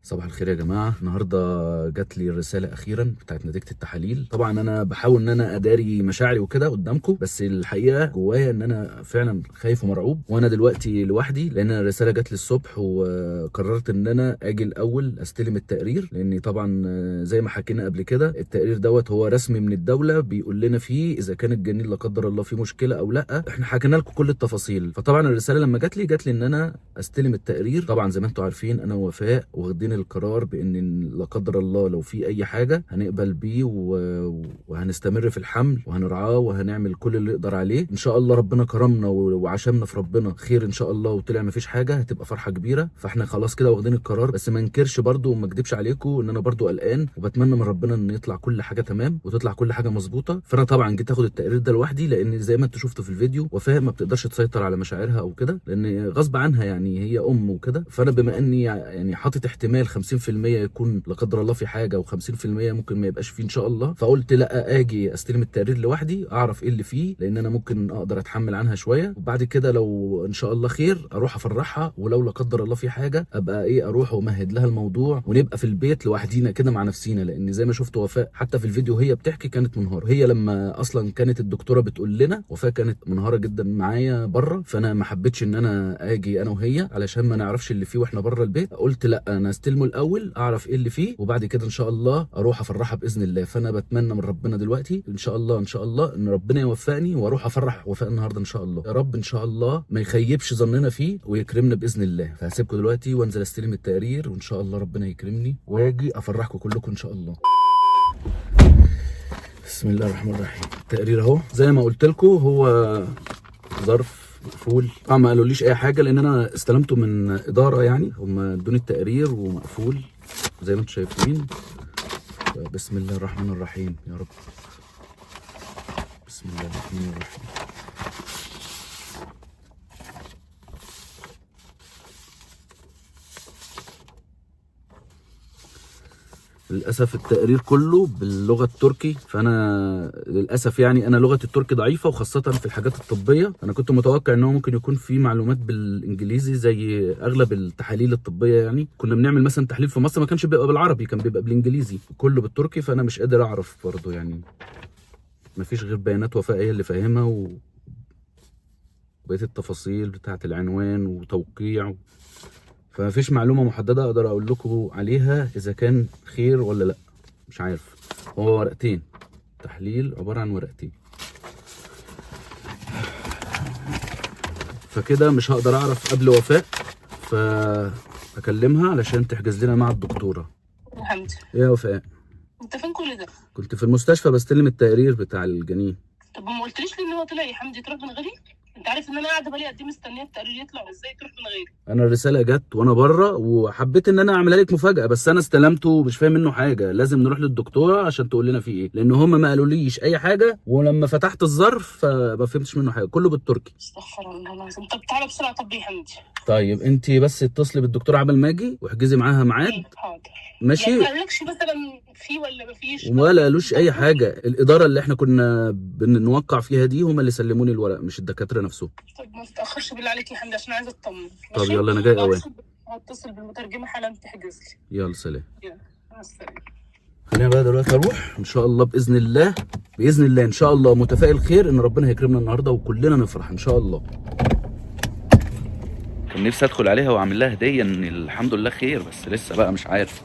صباح الخير يا جماعة. النهارده جات لي الرسالة اخيرا بتاعت نتيجة التحاليل. طبعا انا بحاول ان انا اداري مشاعري وكده قدامكم، بس الحقيقة جوايا ان انا فعلا خايف ومرعوب، وانا دلوقتي لوحدي لان الرسالة جات لي الصبح وقررت ان انا اجي الاول استلم التقرير، لان طبعا زي ما حكينا قبل كده التقرير دوت هو رسمي من الدولة بيقول لنا فيه اذا كان الجنين لا قدر الله فيه مشكلة او لا. احنا حكينا لكم كل التفاصيل. فطبعا الرسالة لما جات لي ان انا استلم التقرير. طبعا زي ما انتم عارفين انا ووفاء واخدين القرار بان لا قدر الله لو في اي حاجة هنقبل بيه وهنستمر في الحمل وهنرعاه وهنعمل كل اللي نقدر عليه ان شاء الله. ربنا كرمنا وعشمنا في ربنا خير ان شاء الله، وطلع ما فيش حاجة هتبقى فرحه كبيرة. فاحنا خلاص كده واخدين القرار، بس ما انكرش برضو وما اكدبش عليكم ان انا برضو قلقان، وبتمنى من ربنا ان يطلع كل حاجة تمام وتطلع كل حاجة مظبوطة. فانا طبعا جيت اخد التقرير ده لوحدي، لان زي ما انتوا شفتوا في الفيديو وفاء ما بتقدرش تسيطر على مشاعرها او كده، لان غصب عنها يعني هي ام وكده. فانا بما اني يعني حاطط احتمال 50% يكون لا قدر الله في حاجة و50% ممكن ما يبقاش فيه ان شاء الله، فقلت لا اجي استلم التقرير لوحدي اعرف ايه اللي فيه، لان انا ممكن اقدر اتحمل عنها شوية، وبعد كده لو ان شاء الله خير اروح افرحها، ولو لا قدر الله في حاجة ابقى ايه اروح وامهد لها الموضوع ونبقى في البيت لوحدينا كده مع نفسينا. لان زي ما شفت وفاء حتى في الفيديو هي بتحكي كانت منهاره، هي لما اصلا كانت الدكتورة بتقول لنا وفاء كانت منهاره جدا معايا بره، فانا ما حبيتش ان انا اجي انا وهي علشان ما نعرفش اللي فيه واحنا بره البيت. قلت لا انا استلمه الاول اعرف ايه اللي فيه، وبعد كده ان شاء الله اروح افرحها باذن الله. فانا بتمنى من ربنا دلوقتي ان شاء الله ان شاء الله ان ربنا يوفقني واروح افرح وفاء النهارده ان شاء الله. يا رب ان شاء الله ما يخيبش ظننا فيه ويكرمنا باذن الله. فهسيبكم دلوقتي وانزل استلم التقرير، وان شاء الله ربنا يكرمني واجي افرحكم كلكم ان شاء الله. بسم الله الرحمن الرحيم. التقرير اهو زي ما قلت لكم، هو ظرف مقفول. طبعا ما قالوليش اي حاجة لان انا استلمته من ادارة، يعني هم ادوني التقرير ومقفول زي ما انتم شايفين. بسم الله الرحمن الرحيم يا رب، بسم الله الرحمن الرحيم. للاسف التقرير كله باللغة التركي، فانا للاسف يعني انا لغة التركي ضعيفة، وخاصة في الحاجات الطبية. انا كنت متوقع ان هو ممكن يكون في معلومات بالانجليزي زي اغلب التحاليل الطبية، يعني كنا بنعمل مثلا تحليل في مصر ما كانش بيبقى بالعربي، كان بيبقى بالانجليزي، كله بالتركي. فانا مش قادر اعرف برضه، يعني مفيش غير بيانات وفاء هي اللي فاهمها، وبقية التفاصيل بتاعه العنوان وتوقيع، فمفيش معلومة محددة أقدر أقول لكم عليها إذا كان خير ولا لأ، مش عارف. هو ورقتين تحليل عبارة عن ورقتين، فكده مش هقدر أعرف قبل وفاء، فأكلمها علشان تحجز لنا مع الدكتورة. حمدي إيه يا وفاء؟ انت فين كل ده؟ كنت في المستشفى بستلم التقرير بتاع الجنين. طب ما قلتليش ليه ان هو طلع يا حمدي تروح من غيري؟ انت عارف ان انا قاعدة بقالي قد ايه مستنيه التقرير يطلع، ازاي تروح من غيري؟ انا الرسالة جت وانا بره، وحبيت ان انا اعملها لك مفاجاة، بس انا استلمته مش فاهم منه حاجة. لازم نروح للدكتوره عشان تقول لنا فيه ايه، لان هم ما قالوليش اي حاجة، ولما فتحت الظرف فما فهمتش منه حاجة، كله بالتركي. استغفر الله العظيم. طب تعالى بسرعة. طب يا حمدي. طيب انت بس اتصلي بالدكتورة عبال ما اجي واحجزي معاها ميعاد. حاضر. ماشي. يعني ما قالكش مثلا في ولا ما فيش؟ ولا قالوش اي حاجة. الادارة اللي احنا كنا بنوقع فيها دي هم اللي سلموني الورق، مش الدكاترة نفسهم. طب ما تتاخرش بالله عليك يا حمدي عشان عايزه اطمن. طب يلا انا جاي اوان. هتصل بالمترجمه حالا تحجز لي. يلا سلام. يلا مع السلامة. خلينا بقى دلوقتي اروح ان شاء الله باذن الله، باذن الله ان شاء الله متفائل خير ان ربنا هيكرمنا النهارده وكلنا نفرح ان شاء الله. كان نفسي ادخل عليها واعمل لها هديه ان الحمد لله خير، بس لسه بقى مش عارف،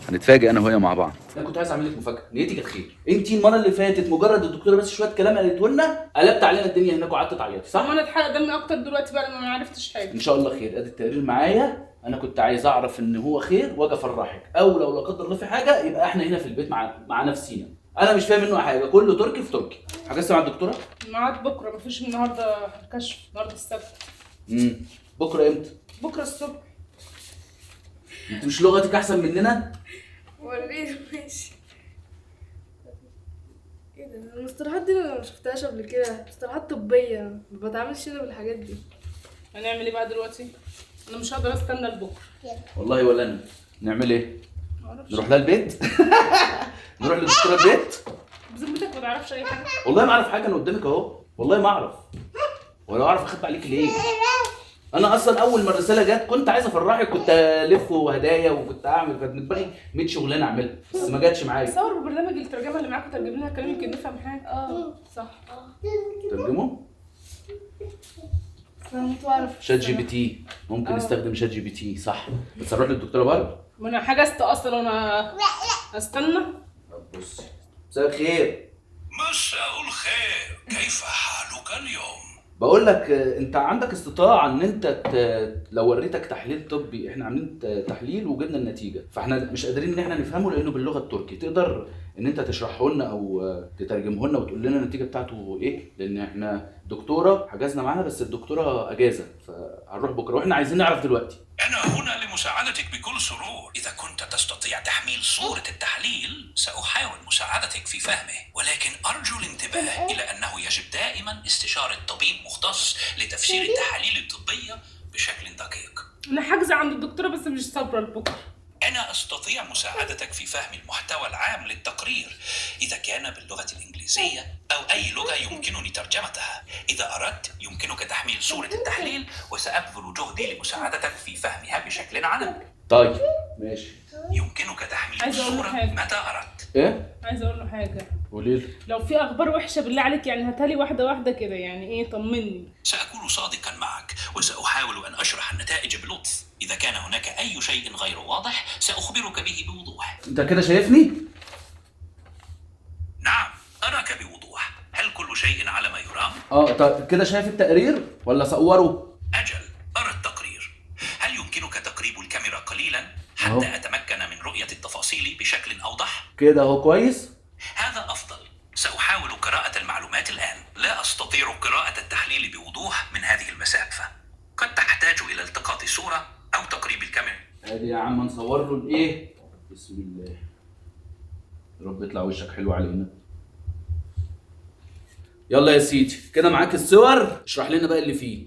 هنتفاجئ انا وهي مع بعض. انا كنت عايز اعمل لك مفاجاة، نيتي كانت خير. انت المرة اللي فاتت مجرد الدكتورة بس شوية كلام قالته لنا قلبت علينا الدنيا هناك وقعدت تعيطي، صح؟ وانا اتحرق دمي اكتر دلوقتي بقى لما ما عرفتش حاجة. ان شاء الله خير. ادي التقرير معايا، انا كنت عايز اعرف ان هو خير واجي افرحك، او لو لا قدر الله في حاجة يبقى احنا هنا في البيت مع نفسينا. انا مش فاهم منه حاجة، كله تركي في تركي. حجزت مع الدكتورة؟ ميعاد بكره، مفيش النهارده كشف، النهارده السبت. بكره امتى؟ بكره الصبح. انت مش لغتك احسن مننا؟ وريني. ماشي. ايه ده؟ المصطلحات دي انا ما شفتهاش قبل كده، مصطلحات طبية، ما بتعاملش انا بالحاجات دي. هنعمل ايه بقى دلوقتي؟ انا مش هقدر استنى لبكرة. والله ولا انا. نعمل ايه؟ معرفش. نروح لها البيت؟ نروح للدكتوره البيت؟ بذمتك ما تعرفش اي حاجة؟ والله ما اعرف حاجة، انا قدامك اهو، والله ما اعرف، ولا اعرف اخبي عليك ليه. انا اصلا اول ما الرسالة جت كنت عايز افرحك، كنت الف وهدايا وكنت اعمل، كانت دماغي 100 شغلانة اعملها، بس ما جاتش معايا. صور ببرنامج الترجمة اللي معاك وترجم لنا الكلام يمكن نفهم حاجة. اه صح. ترجمه انا هموت واعرف. ChatGPT، ممكن نستخدم ChatGPT صح، بس هنروح للدكتوره برضه. ما انا حجزت اصلا وانا استنى. طب بصي، مساء الخير. مساء الخير، كيف حالك اليوم؟ بقول لك انت عندك استطاعه ان انت لو وريتك تحليل طبي، احنا عاملين تحليل وجبنا النتيجة، فاحنا مش قادرين ان احنا نفهمه لانه باللغة التركي، تقدر ان انت تشرحه لنا او تترجمه لنا وتقول لنا النتيجة بتاعته ايه؟ لان احنا دكتورة حجزنا معاها بس الدكتورة اجازه، فهنروح بكره واحنا عايزين نعرف دلوقتي. أنا هنا لمساعدتك بكل سرور. إذا كنت تستطيع تحميل صورة التحليل سأحاول مساعدتك في فهمه، ولكن أرجو الانتباه إلى أنه يجب دائما استشارة طبيب مختص لتفسير التحاليل الطبية بشكل دقيق. انا حاجزه عند الدكتورة بس مش صابره لبكرة. أنا أستطيع مساعدتك في فهم المحتوى العام للتقرير إذا كان باللغة الإنجليزية أو أي لغة يمكنني ترجمتها. إذا أردت يمكنك تحميل صورة التحليل وسأبذل جهدي لمساعدتك في فهمها بشكل عام. طيب ماشي. يمكنك تحميل عايزة أقول الصورة حاجة. متى أردت. ايه؟ عايزه اقول له حاجة. قولي لي. لو في اخبار وحشة بالله عليك يعني هاتها لي واحدة واحدة كده، يعني ايه، طمني. سأكون صادقا معك وسأحاول أن أشرح النتائج بلطف. إذا كان هناك أي شيء غير واضح سأخبرك به بوضوح. انت كده شايفني؟ نعم، أراك بوضوح. هل كل شيء على ما يرام؟ طيب كده شايف التقرير ولا صوره؟ أجل، أرى التقرير. هل يمكنك تقريب الكاميرا قليلا أهو. حتى أتمكن من رؤية التفاصيل بشكل أوضح؟ كده اهو كويس. هذا أفضل. سأحاول قراءة المعلومات الآن. لا أستطيع قراءة التحليل بوضوح من هذه المسافة. قد تحتاج إلى التقاط صورة أو تقريب الكاميرا. ادي يا عم نصور له الايه. بسم الله، يا رب يطلع وشك حلو علينا. يلا يا سيدي، كده معاك الصور، اشرح لنا بقى اللي فيه.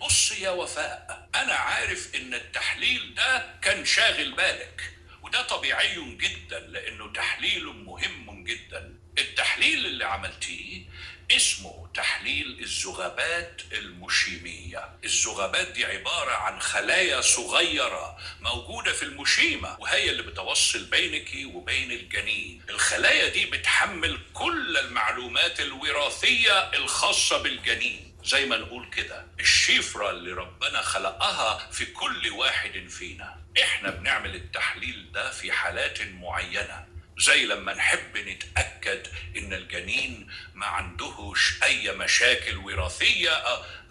بص يا وفاء، أنا عارف إن التحليل ده كان شاغل بالك، وده طبيعي جدا لأنه تحليل مهم جدا. التحليل اللي عملتيه اسمه تحليل الزغابات المشيمية. الزغابات دي عبارة عن خلايا صغيرة موجودة في المشيمة، وهي اللي بتوصل بينك وبين الجنين. الخلايا دي بتحمل كل المعلومات الوراثية الخاصة بالجنين، زي ما نقول كده الشفرة اللي ربنا خلقها في كل واحد فينا. احنا بنعمل التحليل ده في حالات معينة، زي لما نحب نتأكد إن الجنين ما عندهوش أي مشاكل وراثية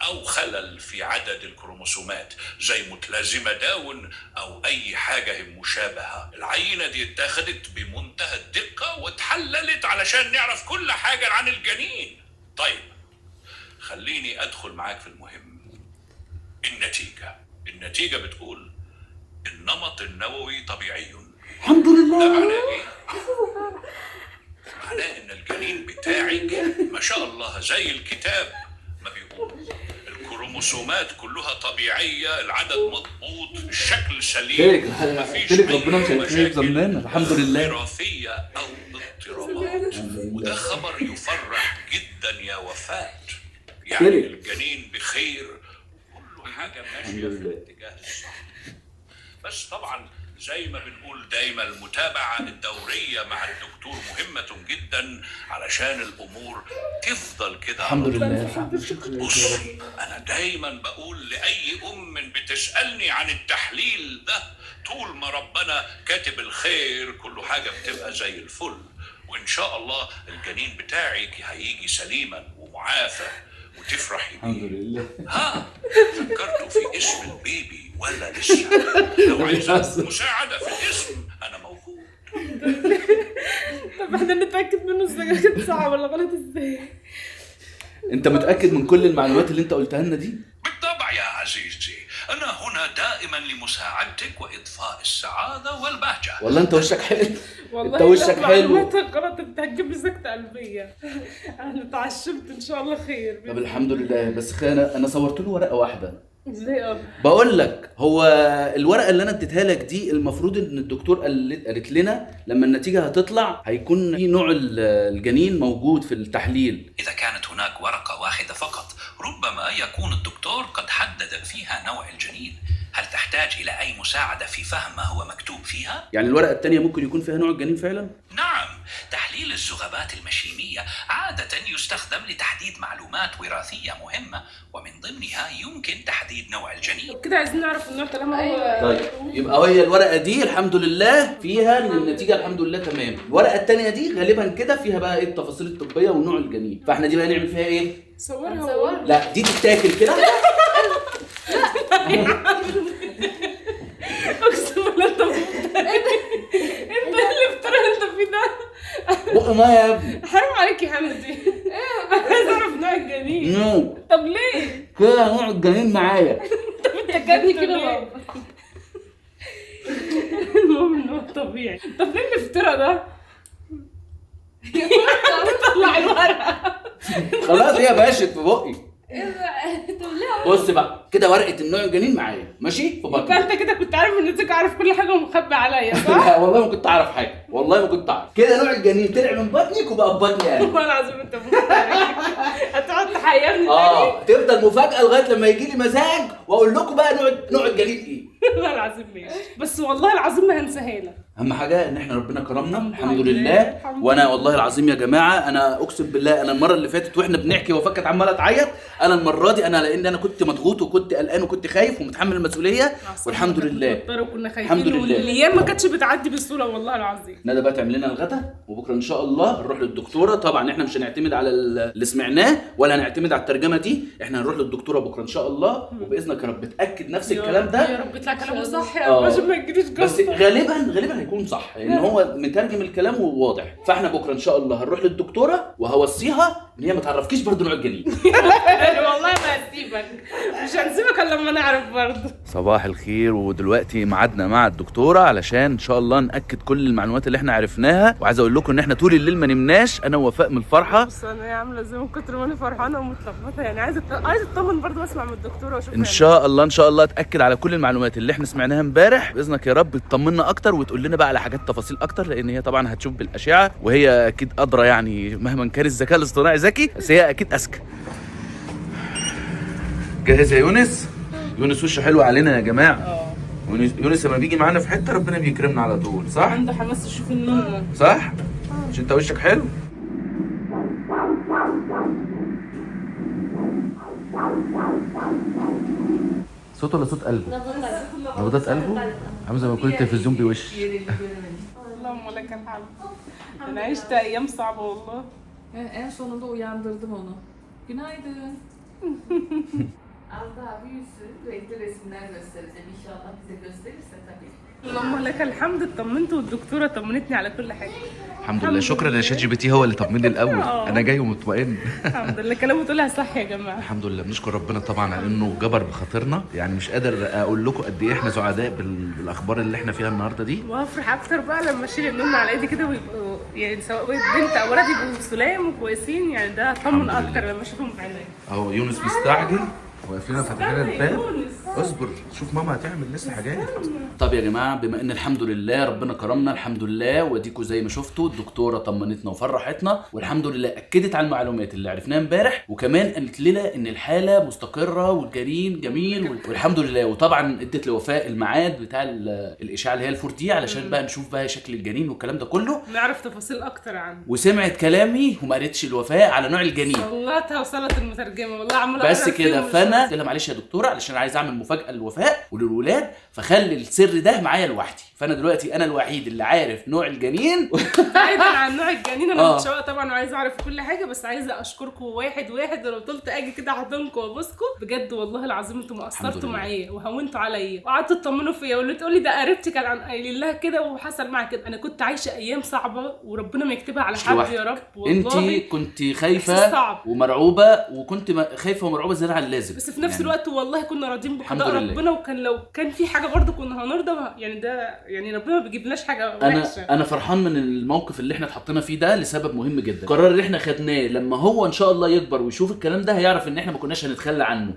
أو خلل في عدد الكروموسومات زي متلازمة داون أو أي حاجة مشابهة. العينة دي اتاخدت بمنتهى الدقة واتحللت علشان نعرف كل حاجة عن الجنين. طيب خليني أدخل معاك في المهم. النتيجة بتقول النمط النووي طبيعي. الحمد ده لله. معناه ايه؟ معناه ان الجنين بتاعك ما شاء الله زي الكتاب ما بيقول، الكروموسومات كلها طبيعية، العدد مضبوط، الشكل سليم، مفيش قلت لك ربنا مش أي هيخيب مشاكل ظننا. الحمد لله. وراثية أو اضطرابات. وده خبر يفرح جدا يا وفاء. يعني لك. الجنين بخير، كل حاجة ماشية الحمد في لله. الاتجاه الصح. بس طبعا زي ما بنقول دايما المتابعة الدورية مع الدكتور مهمة جدا علشان الأمور تفضل كده على الحمد طول. لله. بص، أنا دايما بقول لأي أم بتسألني عن التحليل ده، طول ما ربنا كاتب الخير كل حاجة بتبقى زي الفل، وإن شاء الله الجنين بتاعك هيجي سليما ومعافى وتفرحي الحمد بيه. لله. ها، فكرتوا في اسم البيبي ولا لسه؟ لو عايزة مساعدة في الاسم أنا موجود. طب احنا نتاكد منه ازاي كانت صح ولا غلط ازاي؟ انت متاكد من كل المعلومات اللي انت قلتها لنا دي؟ بالطبع يا عزيزي، أنا هنا دائما لمساعدتك وإضفاء السعادة والبهجة. والله انت وشك حلو. والله انت وشك لو حلو. معلوماتك غلط انت هتجيب لي سكتة قلبية. انا اتعشمت ان شاء الله خير. طب الحمد لله. بس انا صورت له ورقة واحدة. ازاي؟ بقول لك، هو الورقة اللي انا اديتها لك دي المفروض ان الدكتور قالت لنا لما النتيجة هتطلع هيكون في نوع الجنين موجود في التحليل. إذا كانت هناك ورقة واحدة فقط ربما الورقة يكون الدكتور قد حدد فيها نوع الجنين. هل تحتاج إلى أي مساعدة في فهم ما هو مكتوب فيها؟ يعني الورقة الثانية ممكن يكون فيها نوع الجنين فعلا؟ نعم، تحليل الزغابات المشيمية عادة يستخدم لتحديد معلومات وراثية مهمة، ومن ضمنها يمكن تحديد نوع الجنين. كده عايزين نعرف النوع طالما هو. طيب يبقى هي الورقة دي الحمد لله فيها ان النتيجة الحمد لله تمام. الورقة الثانية دي غالبا كده فيها بقى ايه التفاصيل الطبية ونوع الجنين، فاحنا دي بقى نعمل فيها ايه؟ صورها. لا دي تتاكل كده. اقسم بالله انت انت اللي افترى انت فيه ده. بق ما يا ابني، حرام عليك يا حمدي. ايه عايز اعرف نوع الجنين. no. طب ليه؟ كده نوع الجنين معايا. طب انت كده كده. المهم ان هو طبيعي. طب ليه الافتراء ده؟ طلع الورقة خلاص هي باشت في بقي. طب ليه؟ بص بقى كده ورقة النوع الجنين معايا ماشي في بطني. انت كده كنت عارف ان انت عارف كل حاجة ومخبي عليا صح؟ لا والله ما كنت اعرف حاجة، والله ما كنت اعرف. كده نوع الجنين طلع من بطنك وبقى في بطني انا. والله العظيم انت هتقعد تحيرني تاني. تفضل مفاجاة لغاية لما يجي لي مزاج واقول لكم بقى نوع الجنين ايه. والله العظيم ماشي، بس والله العظيم ما هنساها لك. اهم حاجة ان احنا ربنا كرمنا الحمد لله. وانا والله العظيم يا جماعة انا اقسم بالله، انا المرة اللي فاتت واحنا بنحكي وفاء كانت عماله تعيط، انا المرة دي انا لان انا كنت مضغوط وكنت قلقان وكنت خايف ومتحمل المسؤولية، والحمد لله وكنا خايفين الحمد لله. والايام ما كانتش بتعدي بسهولة والله العظيم. ندى بقى تعمل لنا الغدا، وبكره ان شاء الله نروح للدكتوره. طبعا احنا مش هنعتمد على اللي سمعناه ولا هنعتمد على الترجمة دي، احنا هنروح للدكتوره بكره ان شاء الله، وباذنك يا رب تاكد نفس الكلام ده. يا رب يطلع كلامه صح يا رب عشان ما يجيليش جلطة. بس غالبا هيكون صح لان هو مترجم الكلام وواضح. فاحنا بكره ان شاء الله هنروح للدكتوره وهوصيها ان هي ما تعرفكيش برضه نوع الجنين. والله ما هسيبك، مش هنسيبك الا لما نعرف برضه. صباح الخير، ودلوقتي ميعادنا مع الدكتورة علشان ان شاء الله ناكد كل المعلومات اللي احنا عرفناها. وعايز اقول لكم ان احنا طول الليل ما نمناش انا ووفاء من الفرحة. بص انا عامله زي من كتر ما انا فرحانة ومتلخبطه، يعني عايزه اطمن برضه واسمع من الدكتورة واشوف. ان شاء الله ان شاء الله اتاكد على كل المعلومات اللي احنا سمعناها امبارح باذنك يا رب، تطمنا اكتر وتقول لنا بقى على حاجات تفاصيل اكتر، لان هي طبعا هتشوف بالاشعه وهي اكيد ادرى، يعني مهما كان الذكاء الاصطناعي ذكي بس هي اكيد اذكى. جاهز يا يونس؟ يونس وشه حلو علينا يا جماعة. يونس لما بيجي معانا في حتة ربنا بيكرمنا على طول، صح؟ عنده حماس يشوف النور، صح؟ مش انت وشك حلو؟ صوت ولا صوت قلبه؟ نبضات قلبه؟ عامل زي ما يكون التلفزيون بيوش. اللهم لك الحمد. انا عشت ايام صعبة والله. En sonunda uyandırdım onu. Günaydın. Az daha büyüsün, renkli resimler göstereceğim inşallah bize gösterirse tabii. اللهم لك الحمد. اطمنت والدكتورة طمنتني على كل حاجة الحمد لله. شكرا يا ChatGPT هو اللي طمني الاول، انا جاي ومطمئن. الحمد لله كلامه طلع صح يا جماعة. الحمد لله، بنشكر ربنا طبعا على انه جبر بخاطرنا، يعني مش قادر اقول لكم قد ايه احنا سعداء بالاخبار اللي احنا فيها النهارده دي. وهفرح اكتر بقى لما اشيل النوم على ايدي كده ويبقوا يعني سواء بنت او ولد يبقوا سلام وكويسين، يعني ده اطمن اكتر لما اشوفهم بعيني. اهو يونس مستعجل واقف لنا فاتح لنا الباب. اصبر شوف ماما هتعمل لسه حاجات. طب يا جماعة بما ان الحمد لله ربنا كرمنا الحمد لله، واديكوا زي ما شفتوا الدكتورة طمنتنا وفرحتنا والحمد لله، اكدت على المعلومات اللي عرفناها امبارح، وكمان قالت لنا ان الحالة مستقره والجنين جميل والحمد لله. وطبعا ادت لوفاء الميعاد بتاع الاشعة اللي هي ال 4D علشان بقى نشوف بقى شكل الجنين والكلام ده كله، نعرف تفاصيل اكتر عنه. وسمعت كلامي وما قالتش لوفاء على نوع الجنين. صلتها وصلت المترجمة والله عماله بس كده. فانا قلت لها معلش يا دكتورة علشان عايز اعمل مفاجاة للوفاء وللولاد، فخلي السر ده معايا لوحدي. فانا دلوقتي انا الوحيد اللي عارف نوع الجنين. بعيدا عن نوع الجنين انا متشوقة طبعا وعايزه اعرف كل حاجة، بس عايزه اشكركم واحد واحد. ولو طلت اجي كده احضنكم وابوسكم بجد والله العظيم انتوا ما قصرتوا معايا وهونتوا عليا وقعدتوا تطمنوا فيا، واللي تقول لي ده قريبتي كان عن قايلين لها كده وحصل معاها كده. انا كنت عايشه ايام صعبة وربنا ما يكتبها على حد يا رب والله. انت كنت خايفة ومرعوبه، وكنت خايفة ومرعوبه زيادة عن اللازم، بس في نفس الوقت والله كنا راضيين بقضاء ربنا، وكان لو كان في حاجة برضه كنا هنرضى، يعني ده يعني ربنا ما بيجيبلناش حاجة وحشة. انا فرحان من الموقف اللي احنا اتحطينا فيه ده لسبب مهم جدا. القرار اللي احنا خدناه لما هو ان شاء الله يكبر ويشوف الكلام ده هيعرف ان احنا ما كناش هنتخلى عنه.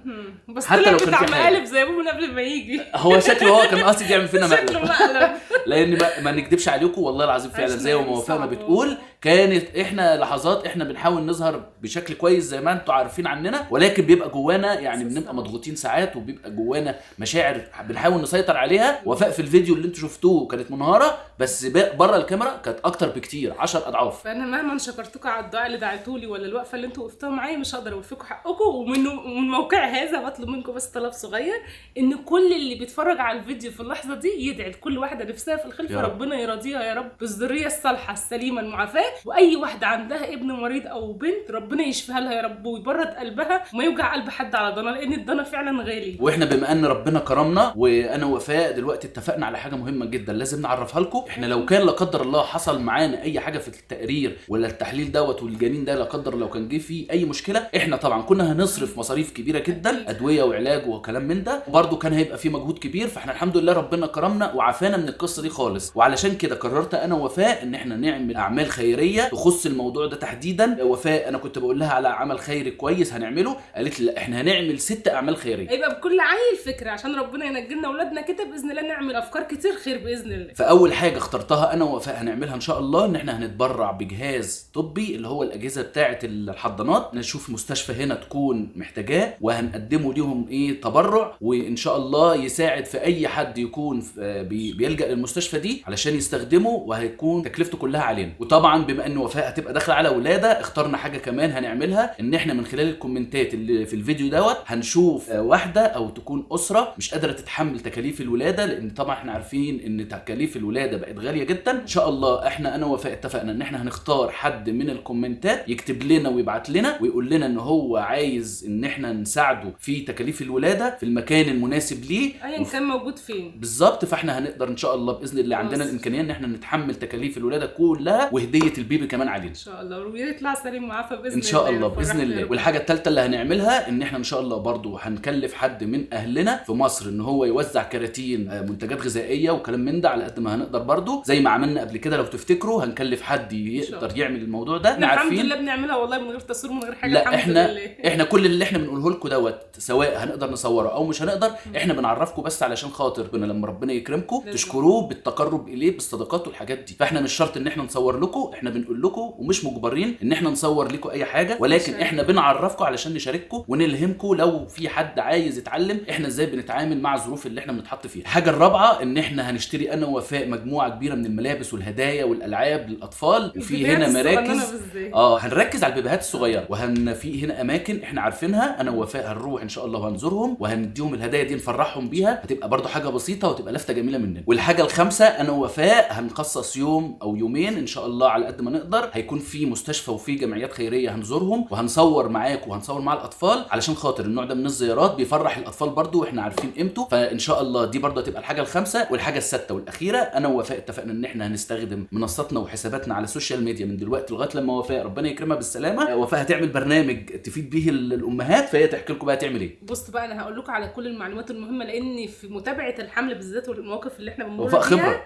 بس حتى لو كان بتاع مقالب زي ابوه من قبل ما يجي. هو شكله هو كان قاصد يعمل فينا مقلب. شكله مقلب. لان ما نكدبش عليكم والله العظيم فعلا زي ما وفاء ما بتقول، كانت احنا لحظات احنا بنحاول نظهر بشكل كويس زي ما انتم عارفين عننا، ولكن بيبقى جوانا يعني بنبقى مضغوطين ساعات، وبيبقى جوانا مشاعر بنحاول نسيطر عليها. وفاء في الفيديو اللي انتم شفتوه كانت منهاره، بس بره الكاميرا كانت اكتر بكتير 10 اضعاف. فانا مهما شكرتكم على الدعاء اللي دعيتولي ولا الوقفة اللي انتم وقفتوها معايا مش هقدر اوفيكم حقكم، ومن موقع هذا بطلب منكم بس طلب صغير، ان كل اللي بيتفرج على الفيديو في اللحظة دي يدعي لكل واحدة نفسها في الخلفة ربنا يرضيها يا رب بالذريه الصالحة السليمة المعافاه، واي واحدة عندها ابن مريض او بنت ربنا يشفيها لها يا رب ويبرد قلبها وما يوجع قلب حد على ضنا، لان الضنا فعلا غالي. واحنا بما ان ربنا كرمنا وانا وفاء دلوقتي اتفقنا على حاجة مهمة جدا لازم نعرفها لكم، احنا لو كان لا قدر الله حصل معانا اي حاجة في التقرير ولا التحليل دوت والجنين ده لا قدر لو كان جه فيه اي مشكلة، احنا طبعا كنا هنصرف مصاريف كبيرة جدا، ادوية وعلاج وكلام من ده، برده كان هيبقى فيه مجهود كبير. فاحنا الحمد لله ربنا كرمنا وعافانا من القصة دي خالص، وعلشان كده قررت انا ووفاء ان احنا نعمل اعمال خيرية تخص الموضوع ده تحديدا. وفاء انا كنت بقول لها على عمل خيري كويس هنعمله، قالت لي لا احنا هنعمل 6 اعمال خيرية، هيبقى بكل عيل فكرة عشان ربنا ينجلنا اولادنا كده باذن الله، نعمل افكار كتير خير باذن الله. فاول حاجة اخترتها انا ووفاء هنعملها ان شاء الله ان احنا هنتبرع بجهاز طبي اللي هو الاجهزة بتاعه الحضانات، نشوف مستشفى هنا تكون محتاجاه وهنقدمه ليهم ايه تبرع، وان شاء الله يساعد في اي حد يكون بيلجأ للمستشفى دي علشان يستخدمه، وهيكون تكلفته كلها علينا. وطبعا بما ان وفاء هتبقى داخله على ولاده، اخترنا حاجة كمان هنعملها، ان احنا من خلال الكومنتات اللي في الفيديو دوت هنشوف واحدة او تكون اسره مش قادرة تتحمل تكاليف الولادة، لان طبعا احنا عارفين ان تكاليف الولادة بقت غالية جدا. ان شاء الله احنا انا ووفاء اتفقنا ان احنا هنختار حد من الكومنتات يكتب لنا ويبعت لنا ويقول لنا ان هو عايز ان احنا نساعده في تكاليف الولادة في المكان المناسب ليه ايا كان موجود فين بالظبط. فاحنا هنقدر ان شاء الله باذن الله عندنا الامكانية ان احنا نتحمل تكاليف الولادة كلها وهديه البيبي كمان علينا ان شاء الله، ويطلع سليم وعافى باذن الله ان شاء الله باذن الله. والحاجة الثالثة اللي هنعملها ان احنا ان شاء الله برضو هنكلف حد من اهلنا في مصر ان هو يوزع كراتين منتجات غذائية وكلام من ده على قد ما هنقدر، برضو زي ما عملنا قبل كده لو تفتكروا هنكلف حد يقدر يعمل الموضوع ده. احنا الحمد لله بنعملها والله من غير تصوير من غير حاجة. لا الحمد احنا لله. احنا كل اللي احنا بنقوله لكم دوت سواء هنقدر نصوره او مش هنقدر احنا بنعرفكم بس علشان خاطر ربنا لما ربنا يكرمكم تشكروه بالتقرب اليه بالصدقات والحاجات دي. فاحنا مش شرط ان احنا نصور لكم، احنا بنقول لكم ومش مجبرين ان احنا نصور لكم اي حاجة، ولكن احنا بنعرفكم علشان نشارككم ونلهمكم لو في حد عايز يتعلم احنا ازاي بنتعامل مع الظروف اللي احنا بنتحط فيها. الحاجة الرابعة ان احنا هنشتري انا ووفاء مجموعة كبيرة من الملابس والهدايا والالعاب للاطفال، وفي هنا مراكز هنركز على البيبيهات الصغيرة، وهن في هنا اماكن احنا عارفينها انا ووفاء هنروح ان شاء الله وهنزورهم وهنديهم الهدايا دي نفرحهم بيها، هتبقى برضو حاجة بسيطة وتبقى لفته جميلة مننا. والحاجة الخامسة انا ووفاء هنخصص يوم او يومين ان شاء الله على قد ما نقدر، هيكون في مستشفى وفي جمعيات خيرية هنزورهم وهنصور معاك وهنصور مع الاطفال علشان خاطر النوع ده من الزيارات بيفرح الاطفال برضو واحنا عارفين قيمته. فان شاء الله دي برضو هتبقى الحاجة الخامسة. والحاجة السادسة والاخيرة انا ووفاء اتفقنا ان احنا هنستخدم منصاتنا وحساباتنا على ال social media من دلوقتي لغاية لما وفاء ربنا يكرمها بالسلامة، وفاء هتعمل برنامج تفيد به الامهات، فهي تحكي لكم بقى تعمل ايه. بص بقى انا هقول لكم على كل المعلومات المهمة، لان في متابعه الحمل بالذات والمواقف اللي احنا بنمر وفاء بيها خبره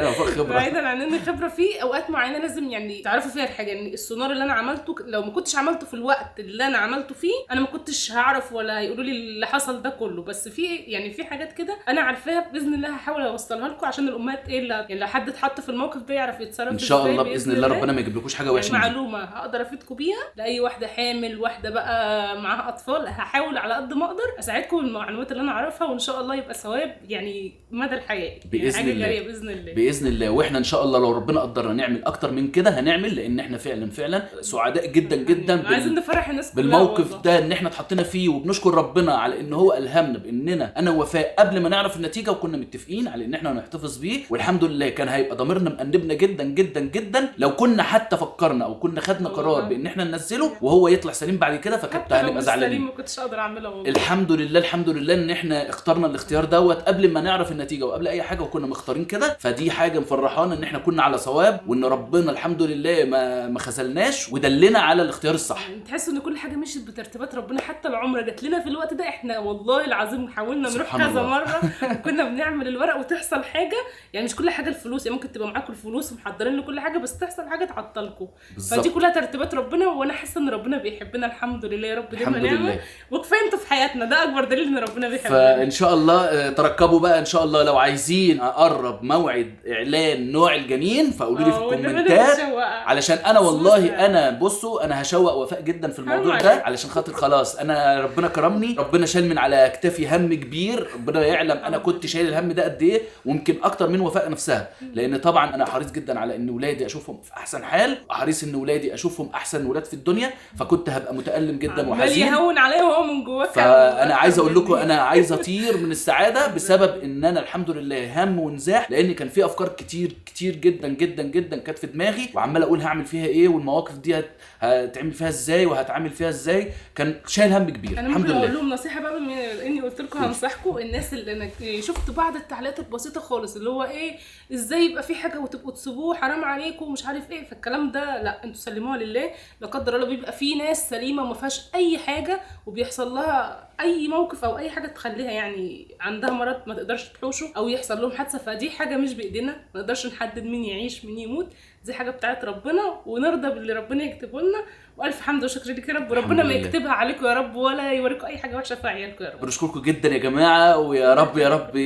وفاء خبره بعيدا عن ان خبره في اوقات معينة لازم يعني تعرفوا فيها الحاجة. يعني السونار اللي انا عملته لو ما كنتش عملته في الوقت اللي انا عملته فيه انا ما كنتش هعرف ولا هيقولوا لي اللي حصل ده كله، بس في يعني في حاجات كده انا عارفاها باذن الله هحاول اوصلها لكم عشان الامهات ايه اللي يعني لو حد اتحط في الموقف ده يعرف يتصرف ان شاء الله باذن الله. ربنا ما يجيبلكوش حاجة وحشة. معلومة هقدر افيدكم بيها لاي واحدة حامل، واحدة بقى معاها اطفال، هحاول على قد ما اقدر اساعدكم بالمعلومات اللي انا اعرفها، وان شاء الله يبقى ثواب يعني مدى الحياة باذن يعني الله. باذن الله باذن الله. واحنا ان شاء الله لو ربنا قدرنا نعمل اكتر من كده هنعمل، لان احنا فعلا فعلا سعداء جدا جدا عايزين نفرح الناس بالموقف ده ان احنا اتحطينا فيه، وبنشكر ربنا على ان هو الهمنا باننا انا ووفاء قبل ما نعرف النتيجة وكنا متفقين على ان احنا هنحتفظ بيه، والحمد لله كان هيبقى ضميرنا مأنبنا جدا جدا جدا لو كنا حتى فكرنا او كنا خدنا قرار بان احنا ننزله وهو يطلع سليم بعد كده، فكنت هنبقى زعلانين. ما كنتش اقدر اعملها والله. الحمد لله الحمد لله ان احنا اخترنا الاختيار دوت قبل ما نعرف النتيجة وقبل اي حاجة، وكنا مختارين كده، فدي حاجة مفرحانا ان احنا كنا على صواب، وان ربنا الحمد لله ما خذلناش ودلنا على الاختيار الصح. يعني تحس ان كل حاجة مشيت بترتيبات ربنا، حتى العمرة جت لنا في الوقت ده. احنا والله العظيم حاولنا نروح كذا مرة كنا بنعمل الورق وتحصل حاجة، يعني مش كل حاجة الفلوس، يعني ممكن تبقى معاكم الفلوس ومحضرين لكل حاجة بس تحصل حاجة تعطلكم. فدي كلها ترتيبات ربنا، وانا حاسه ان ربنا بيحبنا الحمد لله يا رب دايما نعمه، وكفاية انتوا في حياتنا، ده اكبر دليل ان ربنا بيحبنا. فان شاء الله تركبوا بقى ان شاء الله لو عايزين جماعة قرب موعد اعلان نوع الجنين، فقولوا لي في والنبي أنا الكومنتات متشوقة. علشان انا والله سوسة. انا بصوا انا هشوق وفاء جدا في الموضوع حرام ده عليك. علشان خاطر خلاص انا ربنا كرمني، ربنا شال من على كتافي هم كبير، ربنا يعلم انا كنت شايل الهم ده قد ايه، ويمكن اكتر من وفاء نفسها، لان طبعا انا حريص جدا على ان ولادي اشوفهم في احسن حال، وحريص ان ولادي اشوفهم احسن ولاد في الدنيا، فكنت هبقى متالم جدا عمال وحزين. يهون عليا وهو من جواه كان فانا عايز اقول لكم مني. انا عايز اطير من السعادة بسبب ان انا الحمد لله هم ونزاح، لان كان في افكار كتير كتير جدا جدا جدا كانت في دماغي، وعمال اقول هعمل فيها ايه، والمواقف دي هتعمل فيها ازاي، وهتعامل فيها ازاي، كان شايل هم كبير. انا الحمد ممكن اقول لله. لهم نصيحة بقى بما اني قلت لكم هنصحكم، الناس اللي انا شفت بعض التعليقات البسيطة خالص اللي هو ايه ازاي يبقى في حاجة وتبقوا تسيبوه حرام عليكم ومش عارف ايه، فالكلام ده لا، انتوا سلموها لله. لا قدر الله بيبقى في ناس سليمة وما فيهاش اي حاجة وبيحصل لها اي موقف او اي حاجة تخليها يعني عندها مرض ما تقدرش تحوشه او يحصل لهم حادثه، فدي حاجة مش بايدينا، ما نقدرش نحدد مين يعيش مين يموت، دي حاجة بتاعت ربنا ونرضى باللي ربنا يكتبه لنا، والف حمد وشكر لك يا رب، وربنا ما لله. يكتبها عليكم يا رب ولا يوريكم اي حاجة وحشة في عيالكم يا رب. بنشكركم جدا يا جماعة، ويا رب يا رب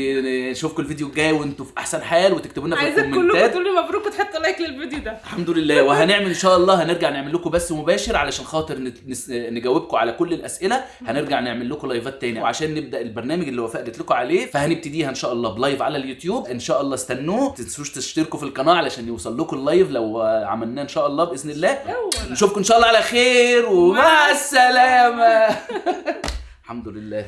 نشوفكم الفيديو الجاي وانتوا في احسن حال، وتكتبوا لنا في عايزاك كلكم الكومنتات. تقولوا مبروك وتحطوا like للفيديو ده. الحمد لله. وهنعمل ان شاء الله، هنرجع نعمل لكم بث مباشر علشان خاطر نجاوبكم على كل الاسئلة، هنرجع نعمل لكم لايفات تاني، وعشان نبدا البرنامج اللي وفاء قالت لكم عليه، فهنبتديها ان شاء الله ب live على اليوتيوب ان شاء الله. استنوه، ما تنسوش تشتركوا في القناة علشان يوصل لكم ال live لو عملناه ان شاء الله باذن الله. يلا. نشوفكم ان شاء الله على خير، ومع السلامة. الحمد لله.